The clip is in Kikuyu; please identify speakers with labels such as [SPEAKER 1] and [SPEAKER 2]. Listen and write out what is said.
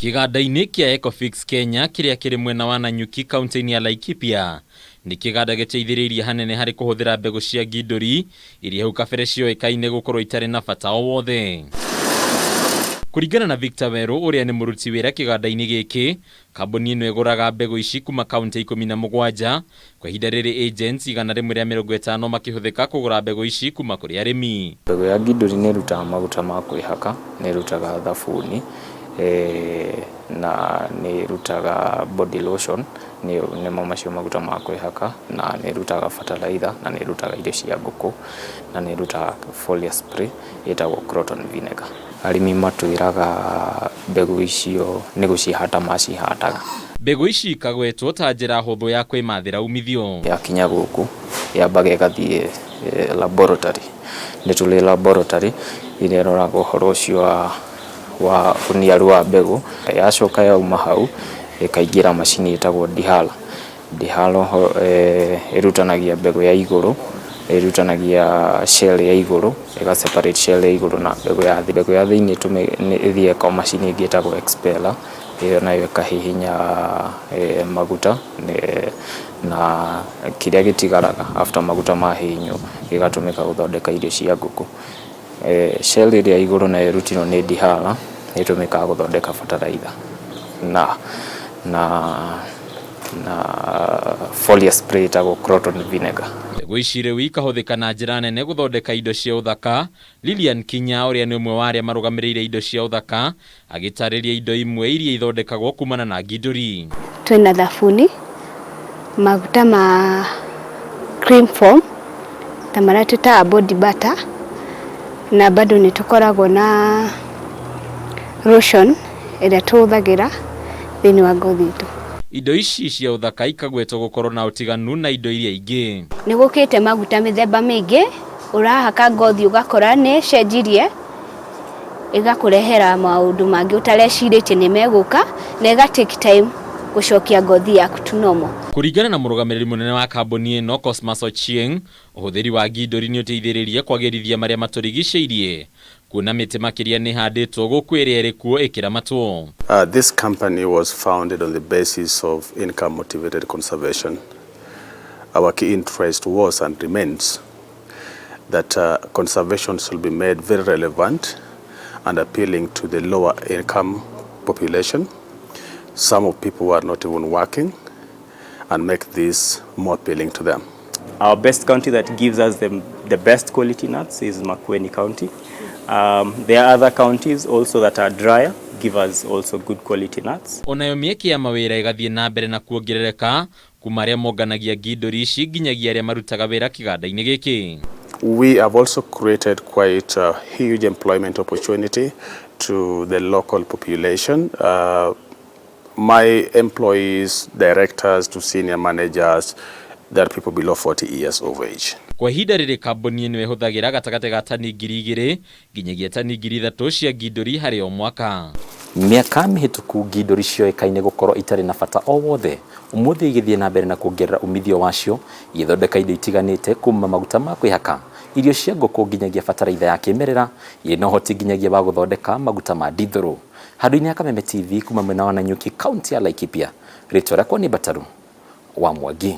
[SPEAKER 1] Kĩganda-inĩ kĩa Ecofix Kenya kĩrĩa kĩrĩ mwena wa Nanyuki kaunti-inĩ ya Laikipia nĩ kĩganda gĩteithĩrĩirie hanene harĩ kũhũthĩra mbegũ cia ngindũri iria hau kabere cioĩkaine gũkorwo itarĩ na bata o wothe. Kũringana na Victor Werũ ũrĩa nĩ mũruti wĩra kĩganda-inĩ gĩkĩ, kambuni ĩno ĩgũraga mbegũ ici kuma kaunti 17. Kwa ihinda rĩrĩ agents 150 makĩhũthĩka kũgũra mbegũ ici kuma kũrĩ arĩmi.
[SPEAKER 2] Mbegũ ya ngindũri nĩ ĩrutaga maguta ma kwĩhaka, nĩ ĩrutaga thabuni na nĩ ĩrutaga body lotion, nĩmo macio maguta ma kwĩhaka, na nĩ ĩrutaga fertilizer, na nĩ ĩrutaga irio cia ngũkũ, na nĩ ĩrutaga foliar spray ĩtagwo croton vinegar. Arĩmi matwĩraga mbegũ icio nĩ gũcihanda macihandaga.
[SPEAKER 1] Mbegũ ici ikagwetwo ta njĩra hũthũ ya kwĩmathĩra umithio.
[SPEAKER 2] Yakinya gũkũ yambaga ĩgathiĩ laboratory, nĩ tũrĩ laboratory ĩrĩa ĩroraga ũhoro ũcio wa ũniaru wa mbegũ. Yacoka yauma hau ĩkaingĩra macini ĩtagwo dehuller. Dehuller ĩrutanagia mbegũ ya igũrũ, ĩrutanagia shell ya igũrũ, ĩga separate shell ya igũrũ na mbegũ ya thĩ. Mbegũ ya thĩinĩ ĩthiaga kwa macini ĩngĩ ĩtagwo expeller, ĩyo nayo ĩkahihinya maguta na kĩrĩa gĩtigaraga after maguta mahihinywo gĩgatũmĩka gũthondeka irio cia ngũkũ. Shell ĩrĩa igũrũ nayo ĩrutirwo nĩ dehuller, ĩtũmĩkaga gũthondeka fertilizer na foliar spray ĩtagwo croton vinegar.
[SPEAKER 1] Mbegũ ici rĩu ikahũthĩka na njĩra nene gũthondeka indo cia ũthaka. Lilian Kinya ũrĩa nĩ ũmwe wa arĩa marũgamĩrĩire indo cia ũthaka agĩtarĩria indo imwe iria ithondekagwo kumana na ngindũri.
[SPEAKER 3] Twĩna thabuni, maguta ma cream form ta marĩa twĩtaga body butter, na bado nĩ tũkoragwo na lotion ĩrĩa tũhũthagĩra thĩinĩ wa ngothi itũ.
[SPEAKER 1] Indo ici cia ũthaka ikagwetwo gũkorwo na ũtiganu na indo iria ingĩ.
[SPEAKER 3] Nĩ gũkĩte maguta mĩthemba mĩingĩ, ũrahaka ngothi ũgakora nĩ ĩcenjirie, ĩgakũrehera maũndũ mangĩ ũtarecirĩtie nĩ megũka, na ĩga take time gũcokia ngothi yaku to normal.
[SPEAKER 1] Kũringana na mũrũgamĩrĩri mũnene wa kambuni ĩno Cosmas Ochieng, ũhũthĩri wa ngindũri nĩ ũteithĩrĩrie kwagĩrithia marĩa matũrigicĩirie, kuona mĩtĩ makĩria nĩ ĩhandĩtwo gũkũ ĩrĩa ĩrĩ kuo ĩkĩramatwo.
[SPEAKER 4] This company was founded on the basis of income motivated conservation. Our key interest was and remains that conservation should be made very relevant and appealing to the lower income population, some of people who are not even working, and make this more appealing to them.
[SPEAKER 5] Our best county that gives us the best quality nuts is Makueni County. There are other counties also that are drier, give us also good quality nuts.
[SPEAKER 1] Onayo mĩeke ya mawĩra ĩgathiĩ na mbere na kuongerereka kuma arĩa monganagia ngindũri ici nginyagia arĩa marutaga wĩra kĩganda-inĩ gĩkĩ.
[SPEAKER 4] We have also created quite a huge employment opportunity to the local population. My employees, directors to senior managers, there are people below 40 years of age.
[SPEAKER 1] Kwa ihinda rĩrĩ kambuni ĩno ĩhũthagĩra gatagatĩ ga tani 2000 nginyagia tani 3000 cia ngindũri harĩ o mwaka.
[SPEAKER 6] Mĩaka mĩhĩtũku ngindũri cioĩkaine gũkorwo itarĩ na bata o wothe, ũmũthĩ igĩthiĩ na mbere na kuongerera umithio wacio, igĩthondeka indo itiganĩte kuma maguta ma kwĩhaka, irio cia ngũkũ nginyagia bataraitha ya kĩmerera, ĩrĩ na ũhoti nginyagia wa gũthondeka maguta ma ndithũrũ. Handũ-inĩ ha Kameme TV kuma mwena wa Nanyuki kaunti ya Laikipia, rĩtwa rĩakwa nĩ Mbataru wa Mwangi.